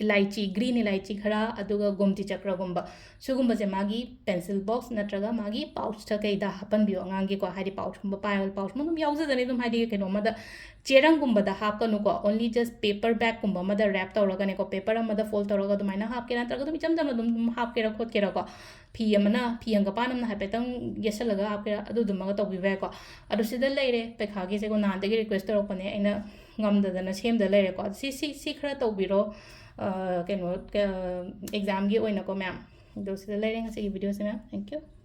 ꯏꯂꯥꯏꯆꯤ, green ꯏꯂꯥꯏꯆꯤ ꯈꯔ, ꯑꯗꯨꯒ ꯒꯣꯝꯇꯤ ꯆꯀ꯭ꯔꯒꯨꯝꯕ, ꯁꯤꯒꯨꯝꯕꯁꯦ ꯃꯥꯒꯤ pencil box ꯅꯠꯇ꯭ꯔꯒ ꯃꯥꯒꯤ pouchꯇ ꯀꯩꯗ ꯍꯥꯞꯄꯟꯕꯤꯌꯣ ꯑꯉꯥꯡꯒꯤꯀꯣ꯫ ꯍꯥꯏꯗꯤ pouchꯀꯨꯝꯕ ꯄꯥꯏꯌꯣ, pouchꯀꯨꯝꯕ ꯑꯗꯨꯝ ꯌꯥꯎꯖꯗꯅꯤ ꯑꯗꯨꯝ, ꯍꯥꯏꯗꯤ ꯀꯩꯅꯣ ꯑꯃꯗ, ꯆꯦꯔꯪꯒꯨꯝꯕꯗ ꯍꯥꯞꯀꯅꯨꯀꯣ, only just paper bagꯀꯨꯝꯕ ꯑꯃꯗ wrap ꯇꯧꯔꯒꯅꯦꯀꯣ, paper ꯑꯃꯗ fold ꯇꯧꯔꯒ ꯑꯗꯨꯃꯥꯏꯅ ꯍꯥꯞꯀꯦꯔꯥ, ꯅꯠꯇ꯭ꯔꯒ ꯑꯗꯨꯝ ꯏꯆꯝ ꯆꯝꯅ ꯑꯗꯨꯝ, ꯑꯗꯨꯝ ꯍꯥꯞꯀꯦꯔꯥ ꯈꯣꯠꯀꯦꯔꯥꯀꯣ, ꯐꯤ ꯑꯃꯅ, ꯐꯤ ꯍꯪꯒꯄꯥꯟ ꯑꯃꯅ ꯍꯥꯏꯐꯦꯠꯇꯪ ꯌꯦꯠꯁꯜꯂꯒ ꯍꯥꯞꯀꯦꯔꯥ, ꯑꯗꯨꯗꯨꯃꯒ ꯇꯧꯕꯤꯕ ꯌꯥꯏꯀꯣ꯫ ꯑꯗꯣ ꯁꯤꯗ ꯂꯩꯔꯦ ꯄꯩꯈꯥꯒꯤꯁꯦꯀꯣ, ꯅꯍꯥꯟꯗꯒꯤ request ꯇꯧꯔꯛꯄꯅꯦ, ꯑꯩꯅ ꯉꯝꯗꯗꯅ ꯁꯦꯝꯗ ꯂꯩꯔꯦꯀꯣ꯫ ꯁꯤ, ꯁꯤ, ꯁꯤ ꯈꯔ ꯇꯧꯕꯤꯔꯣ, ꯑ, ꯀꯩꯅꯣ, ꯑ, examꯒꯤ ꯑꯣꯏꯅꯀꯣ ꯃꯌꯥꯝ꯫ ꯑꯗꯣ ꯁꯤꯗ ꯂꯩꯔꯦ ꯉꯁꯤꯒꯤ videoꯁꯦ ꯃꯌꯥꯝ꯫ Thank you꯫